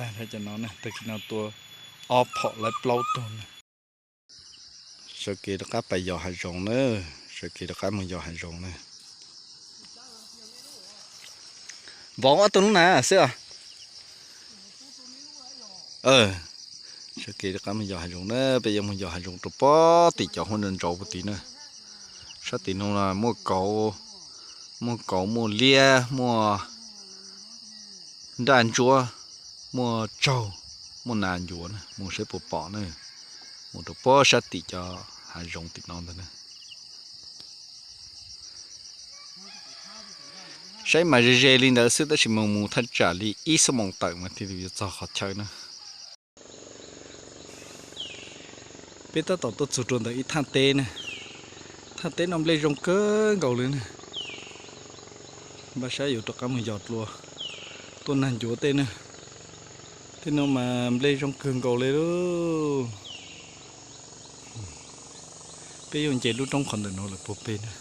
Cov no, tag kis no tua ob phom lawv plaub tug na. Sawv kev rov qab pais yos hav zoov na, sawv kev rov qab mus yos hav zoov na. Vov ob tug lub na xwb os. Sawv kev rov qab mus yos hav zoov na, peb yuav mus yos hav zoov rau pob tim cov huab ntsauv puag tid na. Sab tim no muaj kauv, muaj kauv, muaj liab, muaj nraj ntsuab, muaj tsaug, muaj nas ncuav na, mus saib puas pom na. Mus rau pob sab tim cov hav zoov tim no ntag na. Saib mas ze ze li ntawd xwb tab sis mas mus thaj tsam li ib xuab moos tawm mas thiaj li yuav txog qhov chaw na. Peb tab tom tuaj txug rau ntawm ib thaj teb na. Thaj teb no nplej zoo kawg nkaus li na. Npaj sab yuav rov qab mus yos dlua, tuaj nag ncuav tej na. Tej no mas nplej zoo kawg nkaus li lauj. Peb yuav nce lub roob qhov ntawm no lawm puag pem na.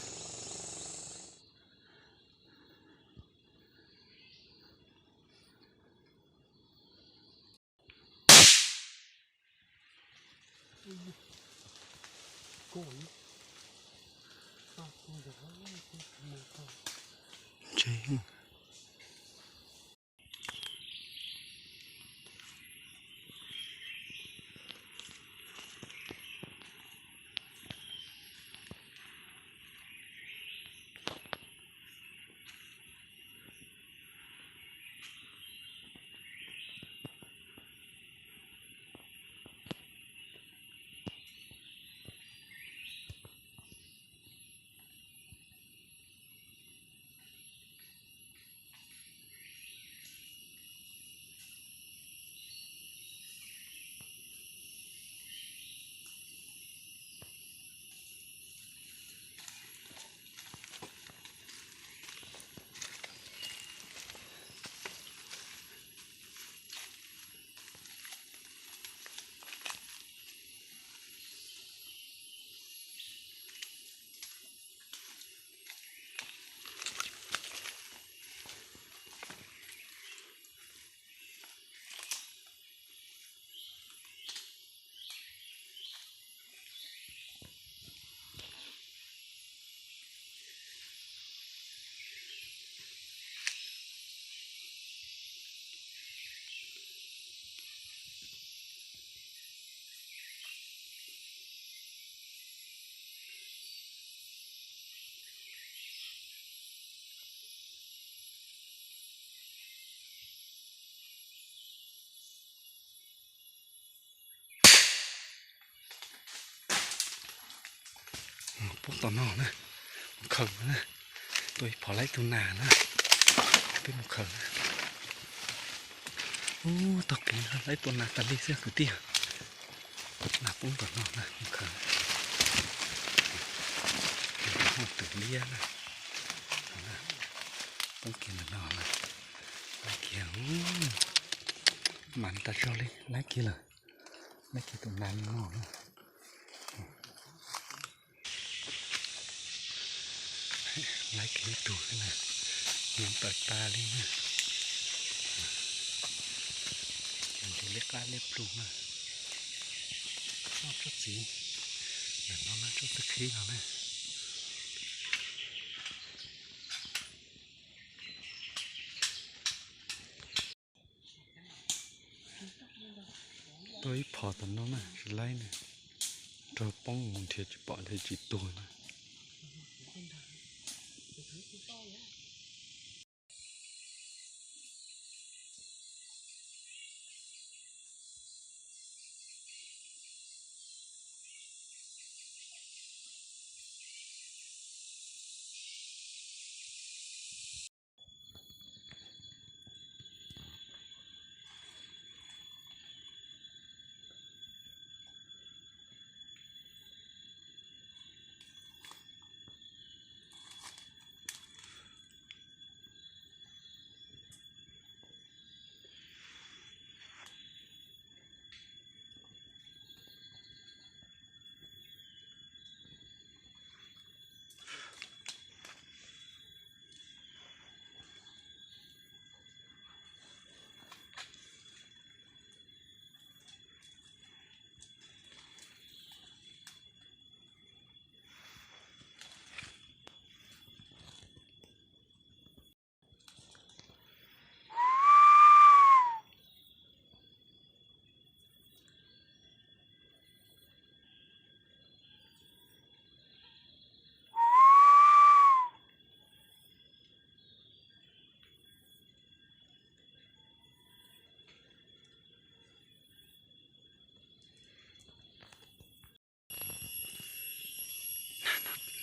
Poob tom no na, mus khaws na, tua ib phom laib tug nas na, peb mus khaws na. Ub, taug kev no laib tua nas tas li xwb kwv tij. Nas poob tom no na, mus khaws. Tus liab na, poob kiag ntawm no na, laib kiag, mas tas zog li, laib kiag lawm, laib kiag tus nas no na. Laib kiag ib tug xwb na, nws tawm tas li na. Ces nrhiav liab qab liab plhu na, noj tsob txiv, ntawm no na tsob txiv qhib no na. Tau ib phom tom no na, tsis laib na, raug poob mus nrhiav tsis pom li tsis tuag na.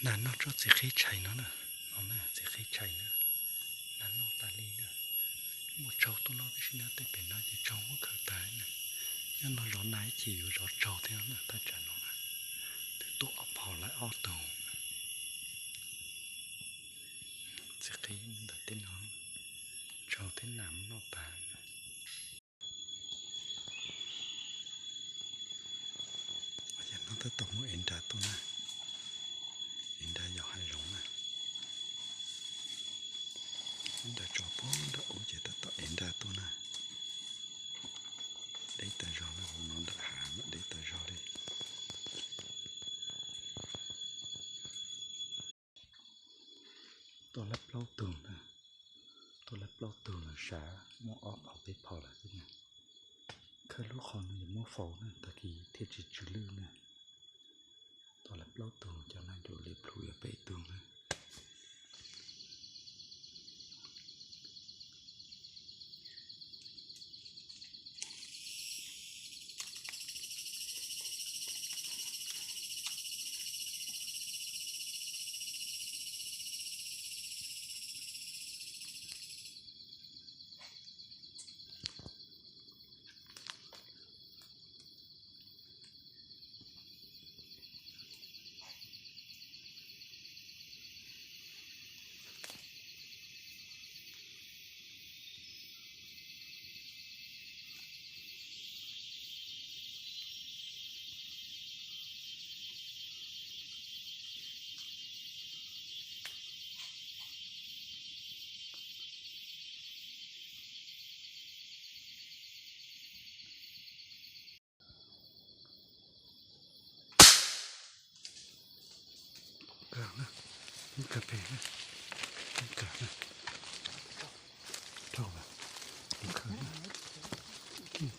Nas noj tsob txiv qhib tshais no na, no na, txiv qhib tshais na, nas noj tas li na. Muaj tsaug tuaj noj tib si na, tej pem no ces tsaug muab khaws tas na. Nyob no zov nas ib chim yuav zov tsaug thiab na, thaj tsam no na. Twb tuaj ob phau lawm ob tug. Txiv qhib ntawm tej no, tsaug thiab nas muab noj tas. Yog no tab tom muab ev nra tuaj na, ev nra yos hav zoov na. Nra tso puag nram ub ces tab tom ev nra tuaj na. Deb tas zog na, hauv no nram hav mas deb tas zog li. Tuaj lawm plaub tug na, tuaj lawm plaub tug los sav muaj ob phau peb phau lawm xwb na. Khawb lub qhov no yuav muab faus na, tag kis thiaj tsis tsw lwj na. Tuaj lawm plaub tug, cov nas ncuav li plhu yuav peb tug na. Kawg na, kawg pem na, kawg na, dhau na, khaws na,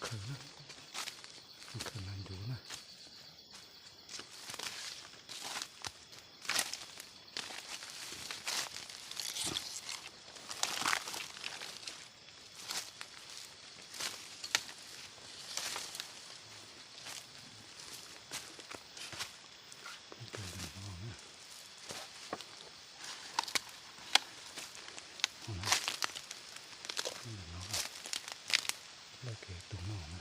khaws na, khaws nas ncuav na. Lawv kev tus no na.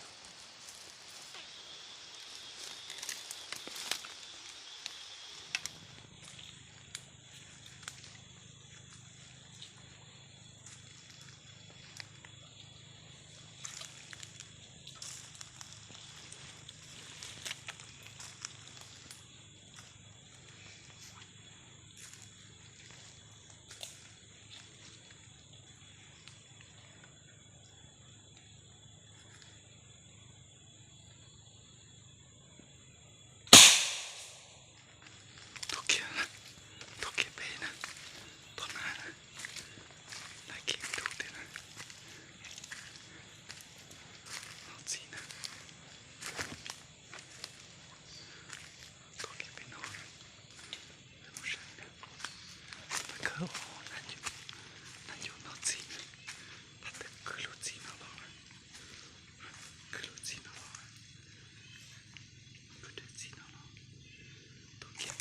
Tuaj kiag, tuaj kiag pem na, tuaj na, lawv kev tus tiag na, noj txiv na, tuaj kiag pem no, peb mus saib na, peb khawb ua nas ncuav, nas ncuav noj txiv na, peb twb khwv lub txiv no los, khwv lub txiv no los, khwv daim txiv no los, tuaj kiag.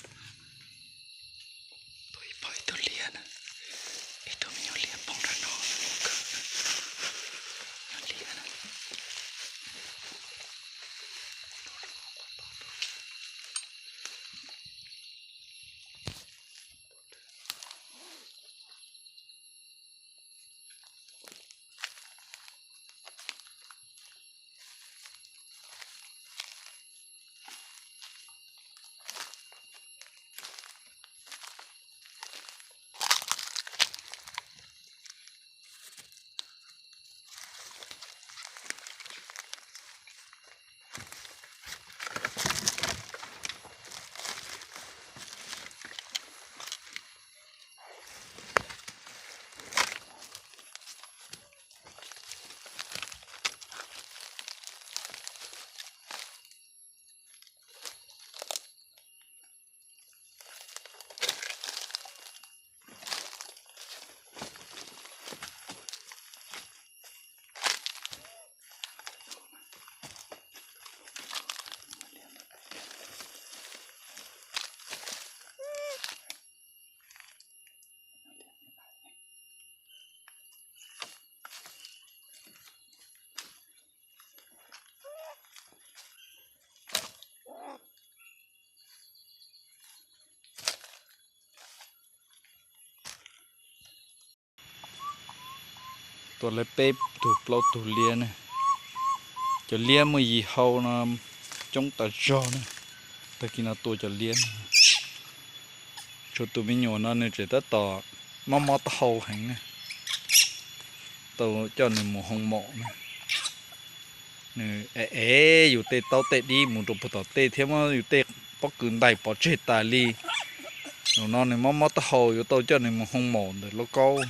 Tuaj ib phau ib tug liab na, ib tug me nyuam liab poob nram no, liab na. Tua lawv peb tug plaub tug liab ne. Cov liab muaj yim hau no coob tas zog ne. Tag kis no tua cov liab no. Tshuav tus me nyuam no nws tseem tab tom mob mob taub hau heev ne. Tau coj nws mus hoo maum ne. Nws ev ev yus tej taub tej dib mus rau puag tom tej thiab muab yus tej pob kws ntais pov tseg tas li. Zaum no nws mob mob taub hau yuav tau coj nws mus hoo maum ntawm lauj kaub.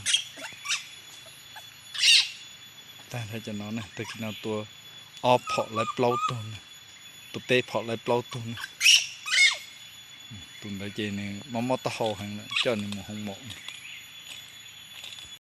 Tag cov no, tag kis no tua ob phom lawv plaub tug, tua peb phom lawv plaub tug ne. Tus ntawd ces nws mob mob taub hau heev lawm, coj nws mus hoo maum.